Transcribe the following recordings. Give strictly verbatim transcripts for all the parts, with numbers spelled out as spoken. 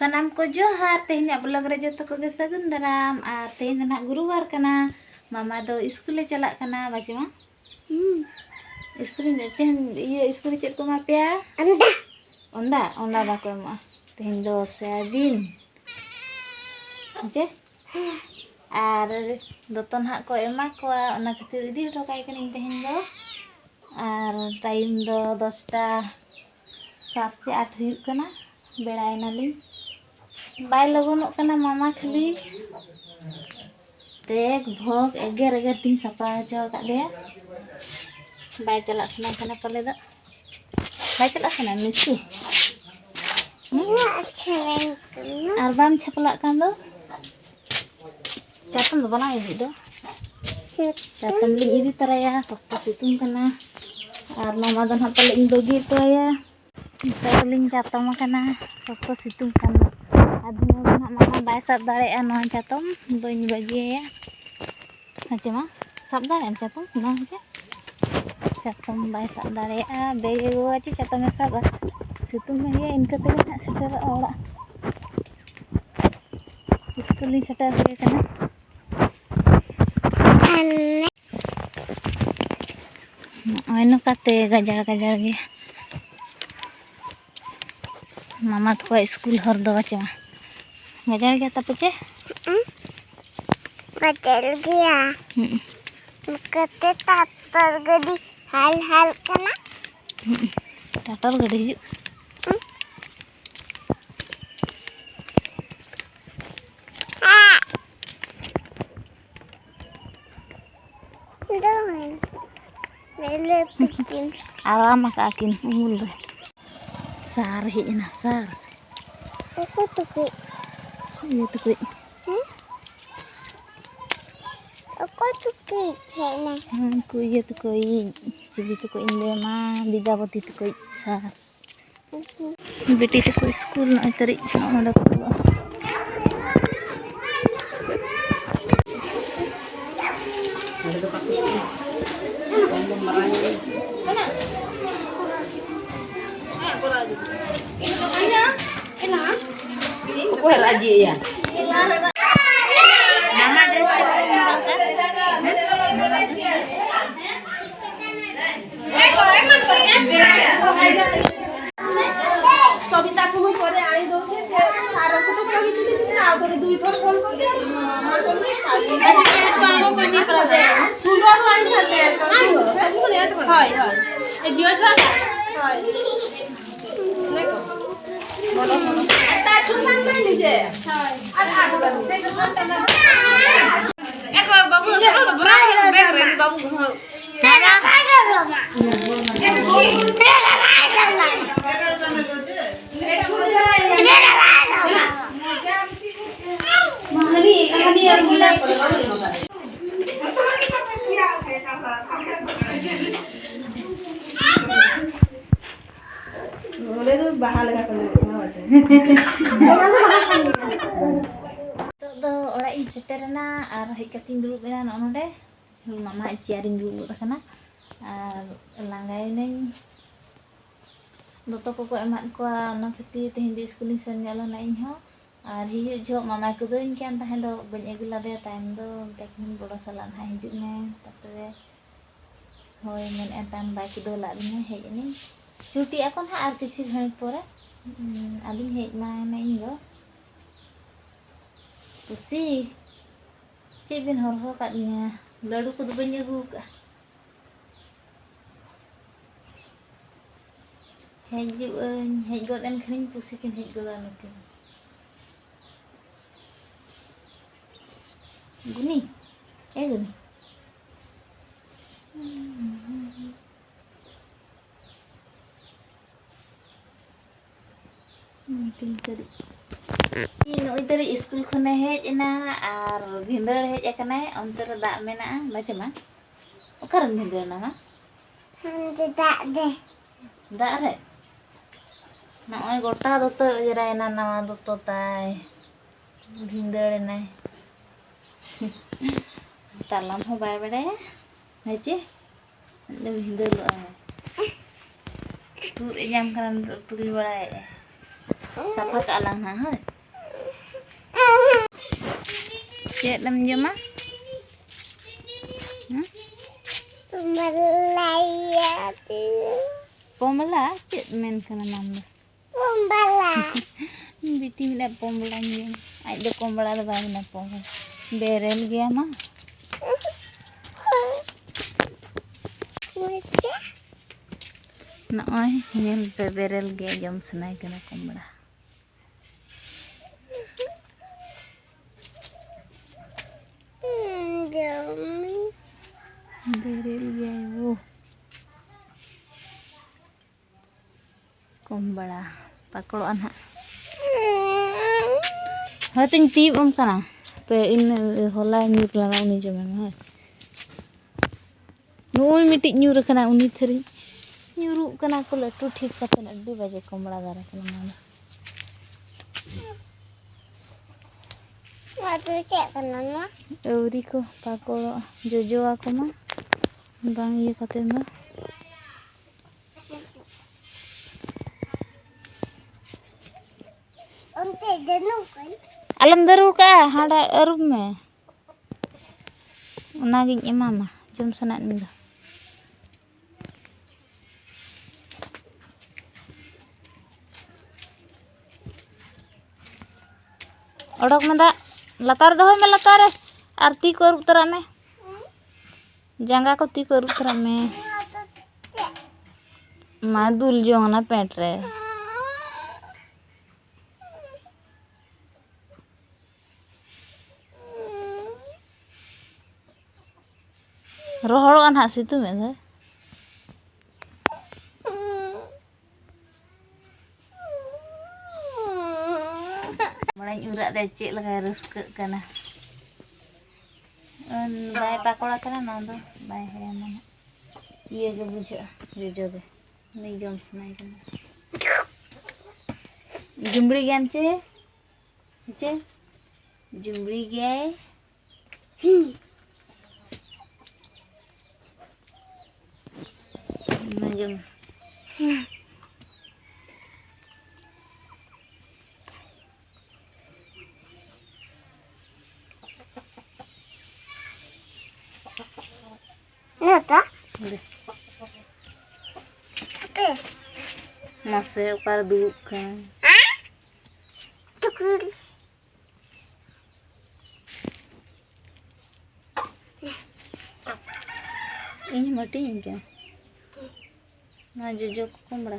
ᱥᱟᱱᱟᱢ ᱠᱚ ᱡᱚᱦᱟᱨ᱾ ᱛᱮᱦᱮᱧᱟᱜ ᱵᱞᱚᱜ ᱨᱮ ᱡᱚᱛᱚ ᱠᱚᱜᱮ ᱥᱟᱹᱜᱩᱱ ᱫᱟᱨᱟᱢ᱾ ᱟᱨ ᱛᱮᱦᱮᱧ ᱫᱚ ᱱᱟᱦᱟᱜ ᱜᱩᱨᱩᱵᱟᱨ ᱠᱟᱱᱟ᱾ ᱢᱟᱢᱟ ᱫᱚ ᱤᱥᱠᱩᱞᱮ ᱪᱟᱞᱟᱜ ᱠᱟᱱᱟ, ᱵᱟᱪᱮ ᱢᱟ? ᱦᱩᱸ᱾ ᱤᱥᱠᱩᱞ ᱤᱧ ᱪᱮᱫ ᱤᱭᱟᱹ ᱤᱥᱠᱩᱞ ᱨᱮ ᱪᱮᱫ ᱠᱚ ᱮᱢᱟ ᱯᱮᱭᱟ? ᱟᱢᱫᱟ᱾ ᱚᱱᱫᱟ? ᱚᱱᱫᱟ ᱵᱟᱠᱚ ᱮᱢᱚᱜᱼᱟ᱾ ᱛᱮᱦᱮᱧ ᱫᱚ ᱥᱚᱭᱟᱵᱤᱱ᱾ ᱦᱮᱸᱪᱮ? ᱟᱨ ᱫᱚᱛᱚ ᱱᱟᱦᱟᱜ ᱠᱚ ᱮᱢᱟ ᱠᱚᱣᱟ, ᱚᱱᱟ ᱠᱷᱟᱹᱛᱤᱨ ᱤᱫᱤ ᱦᱚᱴᱚ ᱠᱟᱭ ᱠᱟᱹᱱᱟᱹᱧ ᱛᱮᱦᱮᱧ ᱫᱚ᱾ ᱟᱨ ᱴᱟᱭᱤᱢ ᱫᱚ ᱫᱚᱥᱴᱟ ᱥᱟᱛ ᱪᱮ ᱟᱴ ᱦᱩᱭᱩᱜ ᱠᱟᱱᱟ᱾ ᱵᱮᱲᱟᱭᱮᱱᱟᱞᱤᱧ᱾ ᱵᱟᱭ ᱞᱚᱜᱚᱱᱚᱜ ᱠᱟᱱᱟ ᱢᱟᱢᱟ, ᱠᱷᱟᱹᱞᱤ ᱴᱮᱠ ᱵᱷᱚᱠ ᱮᱜᱮᱨ ᱮᱜᱮᱨ ᱛᱤᱧ ᱥᱟᱯᱲᱟᱣ ᱦᱚᱪᱚ ᱟᱠᱟᱫ ᱞᱮᱭᱟ᱾ ᱵᱟᱭ ᱪᱟᱞᱟᱜ ᱥᱟᱱᱟᱭ ᱠᱟᱱᱟ ᱯᱟᱞᱮ ᱫᱚ᱾ ᱵᱟᱭ ᱪᱟᱞᱟᱜ ᱥᱟᱱᱟᱭᱟ ᱢᱤᱥᱩ? ᱦᱩᱸ? ᱟᱨ ᱵᱟᱢ ᱪᱷᱟᱯᱞᱟᱜ ᱠᱟᱱ ᱫᱚ? ᱪᱟᱛᱚᱢ ᱫᱚ ᱵᱟᱞᱟᱝ ᱤᱫᱤ ᱫᱚ᱾ ᱪᱟᱛᱚᱢ ᱞᱤᱧ ᱤᱫᱤ ᱛᱚᱨᱟᱭᱟ, ᱥᱚᱠᱛᱚ ᱥᱤᱛᱩᱝ ᱠᱟᱱᱟ᱾ ᱟᱨ ᱢᱟᱢᱟ ᱫᱚ ᱱᱟᱦᱟᱜ ᱯᱟᱞᱮ ᱤᱧ ᱵᱟᱹᱜᱤ ᱦᱚᱴᱚ ᱟᱭᱟ᱾ ᱱᱤᱛᱚᱜ ᱫᱚᱞᱤᱧ ᱪᱟᱛᱚᱢ ᱟᱠᱟᱱᱟ, ᱥᱚᱠᱛᱚ ᱥᱤᱛᱩᱝ ᱠᱟᱱᱟ᱾ ᱟᱨ ᱫᱤᱱᱟᱹᱢ ᱫᱚ ᱱᱟᱦᱟᱜ ᱢᱟᱢᱟ ᱵᱟᱭ ᱥᱟᱵ ᱫᱟᱲᱮᱭᱟᱜᱼᱟ ᱱᱚᱣᱟ ᱪᱟᱛᱚᱢ, ᱵᱟᱹᱧ ᱵᱟᱹᱜᱤᱭᱟᱭᱟ᱾ ᱦᱮᱸ ᱪᱮ ᱢᱟ, ᱥᱟᱵ ᱫᱟᱲᱮᱭᱟᱜ ᱟᱢ ᱪᱟᱛᱚᱢ? ᱵᱟᱝ ᱦᱮᱸ ᱪᱮ? ᱪᱟᱛᱚᱢ ᱵᱟᱭ ᱥᱟᱵ ᱫᱟᱲᱮᱭᱟᱜᱼᱟ, ᱵᱮᱜᱽ ᱮ ᱜᱚᱜᱚᱭᱟ ᱪᱮ ᱪᱟᱛᱚᱢᱮ ᱥᱟᱵᱟ? ᱥᱤᱛᱩᱝ ᱢᱟ ᱦᱮᱸ ᱤᱱᱠᱟᱹ ᱛᱮᱜᱮ ᱱᱟᱦᱟᱜ ᱥᱮᱴᱮᱨᱚᱜᱼᱟ ᱚᱲᱟᱜ᱾ ᱤᱥᱠᱩᱞ ᱞᱤᱧ ᱥᱮᱴᱮᱨ ᱦᱩᱭ ᱟᱠᱟᱱᱟ᱾ ᱱᱚᱜᱼᱚᱭ ᱱᱚᱝᱠᱟᱛᱮ ᱜᱟᱡᱟᱲ ᱜᱟᱡᱟᱲ ᱜᱮ ᱢᱟᱢᱟ ᱛᱟᱠᱚᱣᱟᱜ ᱤᱥᱠᱩᱞ ᱦᱚᱨ ᱫᱚ ᱵᱟᱪᱚ᱾ ᱜᱟᱡᱟᱲ ᱜᱮᱭᱟ ᱛᱟᱯᱮ ᱪᱮ? ᱦᱩᱸ᱾ ᱜᱟᱡᱟᱲ ᱜᱮᱭᱟ᱾ ᱦᱩᱸ᱾ ᱱᱚᱝᱠᱟᱛᱮ ᱴᱟᱠᱴᱚᱨ ᱜᱟᱹᱰᱤ ᱦᱟᱞ ᱦᱟᱞ ᱠᱟᱱᱟ᱾ ᱦᱩᱸ᱾ ᱴᱟᱠᱴᱚᱨ ᱜᱟᱹᱰᱤ ᱦᱤᱡᱩᱜ᱾ ᱦᱩᱸ᱾ ᱟᱨᱟᱢ ᱟᱠᱟᱫ ᱠᱤᱱ ᱩᱢᱩᱞ ᱨᱮ᱾ ᱥᱟᱨ ᱦᱮᱡ ᱮᱱᱟ, ᱥᱟᱨ᱾ ᱚᱠᱚᱭ ᱛᱟᱠᱚ? ᱤᱭᱟᱹ ᱛᱟᱠᱚ᱾ ᱦᱮᱸ? ᱚᱠᱚᱭ ᱛᱟᱠᱚ ᱦᱮᱡ ᱮᱱᱟ? ᱩᱱᱠᱩ ᱤᱭᱟᱹ ᱛᱟᱠᱚ, ᱪᱤᱞᱤ ᱛᱟᱠᱚ ᱤᱧ ᱞᱟᱹᱭ ᱟᱢᱟ, ᱵᱤᱫᱟᱵᱚᱛᱤ ᱛᱟᱠᱚ ᱥᱟᱨ᱾ ᱵᱤᱴᱤ ᱛᱟᱠᱚ ᱥᱠᱩᱞ ᱱᱚᱜᱼᱚᱭ ᱛᱟᱹᱨᱤᱡ ᱱᱚᱜᱼᱚ ᱱᱚᱰᱮ ᱠᱚ ᱪᱟᱞᱟᱜᱼᱟ᱾ ᱠᱚ ᱨᱟᱡᱤᱭᱟ᱾ সবিতা তুমি পরে আই দউছে, সে স্যারଙ୍କୁ ତ କହିଥିଲି, ସେ ଆଉ ଥରେ ଦୁଇ ଥର ଫୋନ କରିକି, ମା କହିଲେ, "କାଲି।" ସୁନ୍ଦର ଆଣିଥାନ୍ତେ। ହଏ, ହଏ। ଏ ଝିଅ ଛୁଆ କା? ହଏ। ଦେଖ। ବଡ଼, ବଡ଼। ଆ, ତାଠୁ ସାନ ନିଜେ। ହଏ। ଆ, ଆ, ଆ, ସେ ଏ କ-, ବାବୁ, ବାବୁ, ବାବୁ, ବାବୁ, ବାବୁ। ᱱᱚᱰᱮ ᱫᱚ ᱵᱟᱦᱟ ᱞᱮᱠᱟ ᱠᱚ ᱧᱮᱞᱚᱜ ᱠᱟᱱᱟ, ᱵᱟᱝ ᱥᱮ? ᱱᱤᱛᱚᱜ ᱫᱚ ᱚᱲᱟᱜ ᱤᱧ ᱥᱮᱴᱮᱨᱮᱱᱟ ᱟᱨ ᱦᱮᱡ ᱠᱟᱛᱮᱧ ᱫᱩᱲᱩᱵ ᱮᱱᱟ ᱱᱚᱜᱼᱚ ᱱᱚᱰᱮ᱾ ᱢᱟᱢᱟ ᱟᱜ ᱪᱮᱭᱟᱨᱤᱧ ᱫᱩᱲᱩᱵ ᱜᱚᱫ ᱟᱠᱟᱱᱟ ᱟᱨ ᱞᱟᱸᱜᱟᱭᱮᱱᱟᱹᱧ᱾ ᱫᱚᱛᱚ ᱠᱚᱠᱚ ᱮᱢᱟᱫ ᱠᱚᱣᱟ, ᱚᱱᱟ ᱠᱷᱟᱹᱛᱤᱨ ᱛᱮᱦᱮᱧ ᱫᱚ ᱥᱠᱩᱞᱤᱧ ᱥᱮᱱ ᱧᱚᱜ ᱞᱮᱱᱟ ᱤᱧ ᱦᱚᱸ᱾ ᱟᱨ ᱦᱤᱡᱩᱜ ᱡᱚᱦᱚᱜ ᱢᱟᱢᱟᱭ ᱠᱩᱫᱟᱹᱣᱤᱧ ᱠᱟᱱ ᱛᱟᱦᱮᱸ ᱫᱚ, ᱵᱟᱹᱧ ᱟᱹᱜᱩ ᱞᱮᱫᱮᱭᱟ᱾ ᱛᱟᱭᱚᱢ ᱫᱚ ᱢᱮᱛᱟᱭ ᱠᱟᱹᱱᱟᱹᱧ ᱵᱚᱲᱚ ᱥᱟᱞᱟᱜ ᱱᱟᱦᱟᱜ ᱦᱤᱡᱩᱜ ᱢᱮ, ᱛᱟᱨᱯᱚᱨᱮ ᱦᱳᱭ ᱢᱮᱱᱮᱫᱼᱟ, ᱛᱟᱭᱚᱢ ᱵᱟᱭ ᱠᱩᱫᱟᱹᱣ ᱞᱟᱜ ᱞᱤᱧᱟ, ᱦᱮᱡ ᱮᱱᱟᱹᱧ᱾ ᱪᱷᱩᱴᱤᱜ ᱟᱠᱚ ᱱᱟᱦᱟᱜ ᱟᱨ ᱠᱤᱪᱷᱩ ᱜᱷᱟᱹᱲᱤᱡ ᱯᱚᱨᱮ᱾ ᱩᱸ, ᱟᱫᱚᱧ ᱦᱮᱡ ᱮᱢᱟᱭᱮᱱᱟ ᱤᱧ ᱫᱚ᱾ ᱠᱩᱥᱤ, ᱪᱮᱫ ᱵᱤᱱ ᱦᱚᱨᱦᱚ ᱟᱠᱟᱫ ᱞᱤᱧᱟ? ᱞᱟᱹᱰᱩ ᱠᱚᱫᱚ ᱵᱟᱹᱧ ᱟᱹᱜᱩ ᱟᱠᱟᱫᱼᱟ᱾ ᱦᱤᱡᱩᱜ ᱟᱹᱧ, ᱦᱮᱡ ᱜᱚᱫ ᱮᱱ ᱠᱷᱟᱱᱤᱧ ᱯᱩᱥᱤ ᱠᱤᱱ ᱦᱮᱡ ᱜᱚᱫᱚᱜᱼᱟ ᱱᱩᱠᱤᱱ᱾ ᱜᱩᱱᱤ, ᱮ ᱜᱩᱱᱤ᱾ ᱱᱩᱠᱤᱱ ᱛᱟᱹᱨᱤᱡ᱾ ᱱᱩᱭ ᱛᱟᱹᱨᱤᱡ ᱥᱠᱩᱞ ᱠᱷᱚᱱᱮ ᱦᱮᱡ ᱮᱱᱟ ᱟᱨ ᱵᱷᱤᱸᱫᱟᱹᱲ ᱦᱮᱡ ᱟᱠᱟᱱᱟᱭ᱾ ᱚᱱᱛᱮ ᱨᱮ ᱫᱟᱜ ᱢᱮᱱᱟᱜᱼᱟ, ᱵᱟᱪᱮ ᱢᱟ? ᱚᱠᱟᱨᱮᱢ ᱵᱷᱤᱸᱫᱟᱹᱲ ᱮᱱᱟ ᱢᱟ? ᱦᱟᱱᱛᱮ ᱫᱟᱜ ᱨᱮ᱾ ᱫᱟᱜ ᱨᱮ? ᱱᱚᱜᱼᱚᱭ ᱜᱚᱴᱟ ᱫᱚᱛᱚ ᱚᱸᱡᱽᱨᱟᱭᱮᱱᱟ, ᱱᱟᱣᱟ ᱫᱚᱛᱚ ᱛᱟᱭ᱾ ᱵᱷᱤᱸᱫᱟᱹᱲ ᱮᱱᱟᱭ᱾ ᱛᱟᱲᱟᱢ ᱦᱚᱸ ᱵᱟᱭ ᱵᱟᱲᱟᱭᱟ᱾ ᱦᱮᱸ ᱪᱮ? ᱟᱫᱚ ᱵᱷᱤᱸᱫᱟᱹᱲᱚᱜᱼᱟᱭ᱾ ᱛᱩᱫ ᱮ ᱧᱟᱢ ᱠᱟᱱᱟ, ᱱᱤᱛᱚᱜ ᱛᱩᱞ ᱵᱟᱲᱟᱭᱮᱫᱼᱟᱭ᱾ ᱥᱟᱯᱷᱟ ᱠᱟᱜᱼᱟ ᱞᱟᱝ ᱦᱟᱸᱜ, ᱦᱳᱭ᱾ ᱪᱮᱫ ᱮᱢ ᱡᱚᱢᱟ? ᱦᱮᱸ? ᱢᱟᱞᱟᱭᱟ᱾ ᱯᱚᱢᱞᱟ? ᱪᱮᱫ ᱢᱮᱱ ᱠᱟᱱᱟ ᱱᱟᱢ ᱫᱚ? ᱯᱚᱢᱵᱟᱞᱟ᱾ ᱵᱤᱴᱤ ᱢᱮᱱᱟ ᱯᱚᱢᱵᱟᱞᱟᱧ ᱡᱚᱢ᱾ ᱟᱡ ᱫᱚ ᱠᱚᱢᱵᱟᱲᱟ ᱫᱚ ᱵᱟᱭ ᱢᱮᱱᱟ, ᱯᱚᱢᱵᱟᱞᱟ᱾ ᱵᱮᱨᱮᱞ ᱜᱮᱭᱟ ᱢᱟ᱾ ᱢᱚᱪᱟ᱾ ᱱᱚᱜᱼᱚᱭ ᱧᱮᱞ ᱯᱮ, ᱵᱮᱨᱮᱞ ᱜᱮ ᱡᱚᱢ ᱥᱟᱱᱟᱭᱮ ᱠᱟᱱᱟ ᱠᱚᱢᱵᱟᱲᱟ᱾ ᱡᱚᱢ᱾ ᱵᱮᱨᱮᱞ ᱜᱮᱭᱟᱭ ᱳ᱾ ᱠᱚᱢ ᱵᱟᱲᱟ ᱯᱟᱠᱚᱲᱚᱜᱼᱟ ᱱᱟᱦᱟᱜ᱾ ᱦᱳᱭ, ᱛᱚᱧ ᱛᱤᱭᱳᱜ ᱟᱢ ᱠᱟᱱᱟ᱾ ᱯᱮ ᱤᱱᱟᱹ ᱦᱚᱞᱟᱭ ᱧᱩᱨ ᱞᱮᱱᱟ, ᱩᱱᱤ ᱡᱚᱢᱮ ᱢᱮ, ᱦᱳᱭ᱾ ᱱᱩᱭ ᱢᱤᱫᱴᱤᱡ ᱧᱩᱨ ᱟᱠᱟᱱᱟ, ᱩᱱᱤ ᱛᱷᱟᱹᱨᱤ ᱧᱩᱨᱩᱜ ᱠᱟᱱᱟ ᱠᱚ ᱞᱟᱹᱴᱩ ᱴᱷᱤᱠ ᱠᱟᱛᱮ᱾ ᱟᱹᱰᱤ ᱵᱟᱡᱮ ᱠᱚᱢᱲᱟ ᱫᱟᱨᱮ ᱠᱟᱱᱟ ᱱᱚᱣᱟ ᱫᱚ᱾ ᱱᱚᱣᱟ ᱫᱚ ᱪᱮᱫ ᱠᱟᱱᱟ ᱱᱚᱣᱟ? ᱟᱹᱣᱨᱤ ᱠᱚ ᱯᱟᱠᱚᱲᱚᱜᱼᱟ, ᱡᱚᱡᱚ ᱟᱠᱚ ᱢᱟ ᱵᱟᱝ ᱤᱭᱟᱹ ᱠᱟᱛᱮ ᱫᱚ᱾ ᱚᱱᱛᱮ ᱡᱟᱹᱱᱩᱢ ᱠᱟᱱ᱾ ᱟᱞᱚᱢ ᱫᱟᱹᱨᱩᱲ ᱠᱟᱜᱼᱟ, ᱦᱟᱸᱰᱮ ᱟᱹᱨᱩᱵ ᱢᱮ᱾ ᱚᱱᱟᱜᱤᱧ ᱮᱢᱟᱢᱟ, ᱡᱚᱢ ᱥᱟᱱᱟᱭᱮᱫ ᱢᱮᱫᱚ᱾ ᱚᱰᱚᱠ ᱢᱮ ᱫᱟᱜ, ᱞᱟᱛᱟᱨ ᱨᱮ ᱫᱚᱦᱚᱭ ᱢᱮ, ᱞᱟᱛᱟᱨ ᱨᱮ᱾ ᱟᱨ ᱛᱤ ᱠᱚ ᱟᱹᱨᱩᱵ ᱛᱚᱨᱟᱜ ᱢᱮ, ᱡᱟᱸᱜᱟ ᱠᱚ ᱛᱤ ᱠᱚ ᱟᱹᱨᱩᱵ ᱛᱚᱨᱟᱜ ᱢᱮ᱾ ᱢᱟ ᱫᱩᱞ ᱡᱚᱝ ᱚᱱᱟ ᱯᱮᱱᱴ ᱨᱮ᱾ ᱨᱚᱦᱚᱲᱚᱜᱼᱟ ᱱᱟᱦᱟᱜ ᱥᱤᱛᱩᱝ ᱮᱫ ᱫᱚᱭ᱾ ᱢᱟᱲᱟᱝ ᱩᱨᱟᱜ ᱨᱮ ᱪᱮᱫ ᱞᱮᱠᱟᱭ ᱨᱟᱹᱥᱠᱟᱹᱜ ᱠᱟᱱᱟ᱾ ᱵᱟᱭ ᱯᱟᱠᱚᱲᱟ ᱠᱟᱱᱟ, ᱱᱚᱣᱟ ᱫᱚ ᱵᱟᱭ ᱦᱮᱲᱮᱢᱟ ᱱᱟᱦᱟᱜ᱾ ᱤᱭᱟᱹ ᱜᱮ ᱵᱩᱡᱷᱟᱹᱜᱼᱟ, ᱡᱚᱡᱚ ᱜᱮ᱾ ᱩᱱᱤ ᱡᱚᱢ ᱥᱟᱱᱟᱭᱮ ᱠᱟᱱᱟ᱾ ᱡᱩᱢᱲᱤ ᱜᱮᱭᱟᱢ ᱪᱮ? ᱪᱮ? ᱡᱩᱢᱲᱤ ᱜᱮᱭᱟᱭ᱾ ᱢᱟ ᱡᱚᱢ᱾ ᱱᱚᱝᱠᱟ᱾ ᱫᱮ᱾ ᱦᱟᱯᱮ᱾ ᱢᱟᱥᱮ, ᱚᱠᱟᱨᱮ ᱫᱩᱲᱩᱵ ᱠᱟᱱ? ᱟᱸ? ᱴᱩᱠᱩᱨ᱾ ᱤᱧ ᱢᱟᱹᱴᱤᱧ ᱠᱟᱱᱟ᱾ ᱱᱚᱣᱟ ᱡᱚᱡᱚ ᱠᱚ ᱠᱩᱢᱲᱟ᱾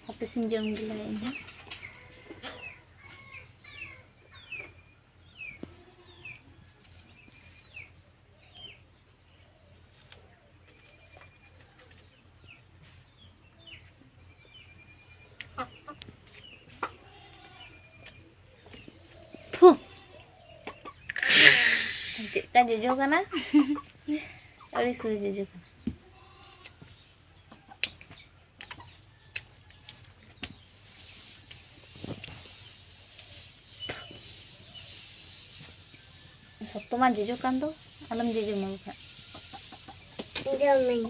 ᱦᱟᱯᱮ ᱥᱮᱧ ᱡᱚᱢ ᱜᱮᱞᱟᱭᱟ ᱤᱧ ᱦᱚᱸ᱾ ᱯᱷᱩ᱾ ᱪᱮᱫᱠᱟ ᱡᱚᱡᱚ ᱠᱟᱱᱟ? ᱟᱹᱰᱤ ᱥᱩᱨ ᱡᱚᱡᱚ ᱠᱟᱱᱟ᱾ ᱥᱚᱠᱛᱚ ᱢᱟ ᱡᱚᱡᱚ ᱠᱟᱱ ᱫᱚ, ᱟᱞᱚᱢ ᱡᱚᱡᱚ ᱢᱟ ᱵᱟᱠᱷᱟᱡ᱾ ᱡᱚᱢᱟᱹᱧ᱾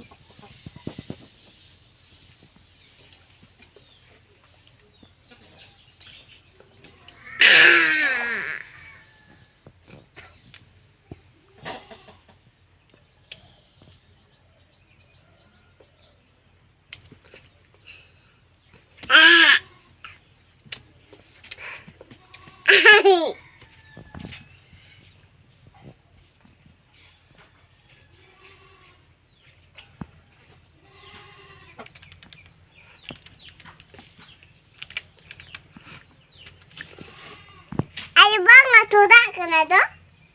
ᱟᱭᱳ, ᱵᱟᱝ ᱟᱹᱛᱩ ᱫᱟᱜ ᱠᱟᱱᱟ ᱫᱚ᱾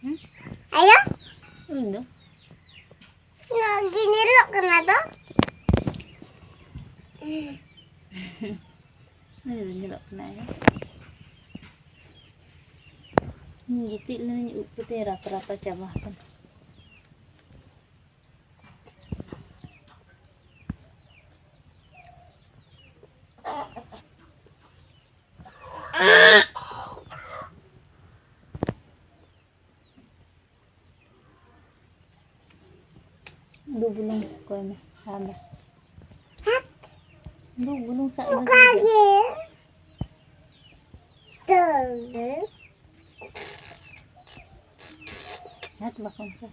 ᱦᱩᱸ? ᱟᱭᱳ? ᱤᱧ ᱫᱚ? ᱱᱚᱣᱟ ᱜᱮ ᱧᱮᱞᱚᱜ ᱠᱟᱱᱟ ᱫᱚ᱾ ᱩᱱᱤ ᱫᱚ ᱧᱮᱞᱚᱜ ᱠᱟᱱᱟᱭ᱾ ᱤᱧ ᱜᱤᱛᱤᱡ ᱞᱮᱱᱟᱹᱧ, ᱩᱵ ᱠᱚᱛᱤᱧ ᱨᱟᱯᱟ ᱨᱟᱯᱟ ᱪᱟᱵᱟ ᱟᱠᱟᱱᱟ᱾ ᱫᱩ ᱵᱩᱞᱩᱝ ᱠᱚᱭ ᱢᱮ, ᱟᱨ ᱫᱚ᱾ ᱫᱩ ᱵᱩᱞᱩᱝ ᱥᱟᱵ ᱫᱚ ᱚᱱᱠᱟ ᱜᱮ᱾ ᱦᱟᱴ ᱵᱟᱠᱚ ᱚᱱᱠᱟ᱾